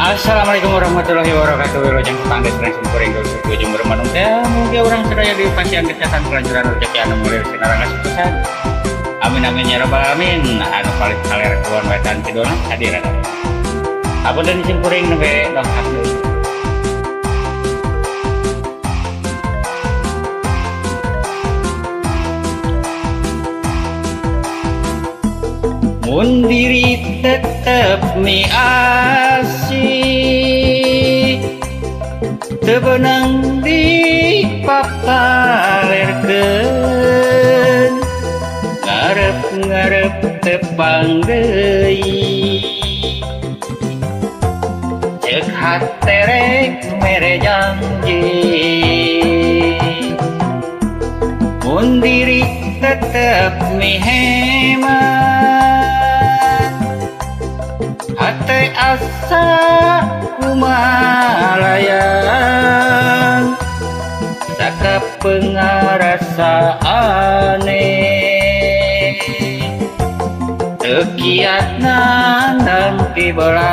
Assalamualaikum warahmatullahi wabarakatuh. Wilujeng tepang deui sareng simkuring tujuh Manung teh. Mugi urang sadaya di pasihan kesehatan, kelancaran rezeki anu mulia, sinareng suksesan. Amin amin ya rabbal alamin. Anu paling kaler kulon wetan kidulna hadiran. Hapunten simkuring nembe dongkap deui. Mun diri tetep miasih, teu beunang dipapalerkeun, ngarep-ngarep tepang deui. Ceuk hate rek mere janji, mun diri tetep mihemat, hate asa kumalayan, sakap pengarasa aneh, teu kiat nandang tibelah.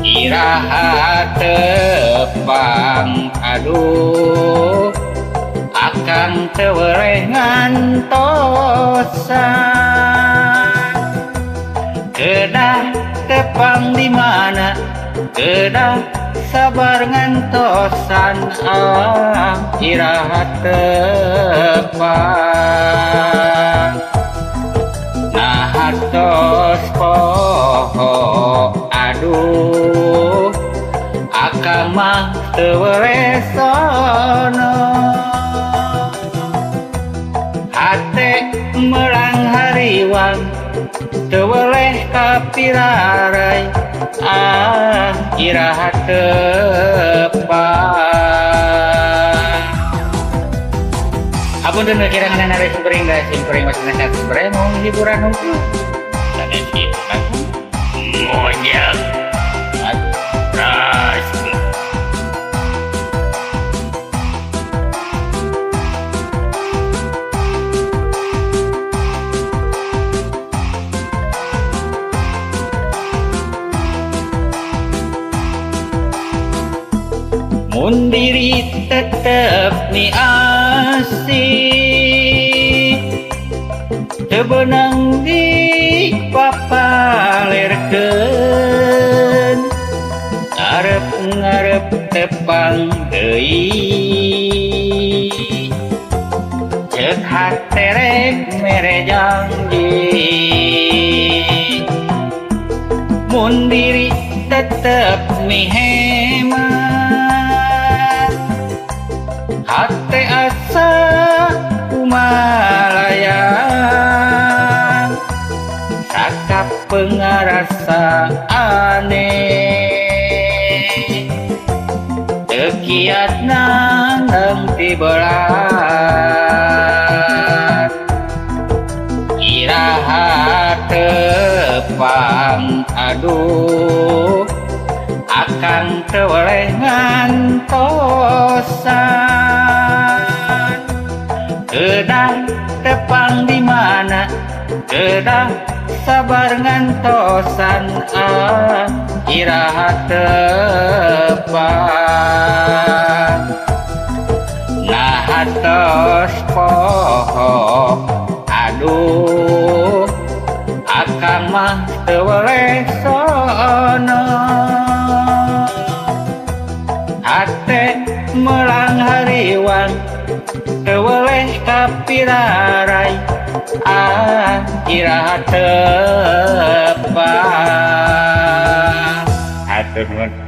Iraha tepang aduh, akang teu weleh ngantosan. Kedah tepang di mana, kedah sabar ngantosan, ah iraha tepang. Nah tos poho aduh, akang mah teu weleh sono. Hate melang hariwang, teu weleh kapirarai, ah iraha tepang. Hapunten kirangan ari simkuring da simkuring masih nasihat sebenarnya mau hiburan hungkul. Sanes kitu kan. Monyet. Mun diri tetep miasih, teu beunang dipapalerkeun, ngarep-ngarep tepang deui. Ceuk hate rek mere janji, mun diri tetep mihemat, hate asa kumalayan, sakap pengarasa aneh, teu kiat nandang tibelat. Iraha tepang aduh, akang teu weleh ngantosan. Kedah tepang di mana, kedah sabar ngantosan, ah iraha tepang. Nah tos poho aduh, akang mah teu weleh sono. Hate melang hariwang, teu weleh kapirarai, ah iraha tepang. Hatur nuhun.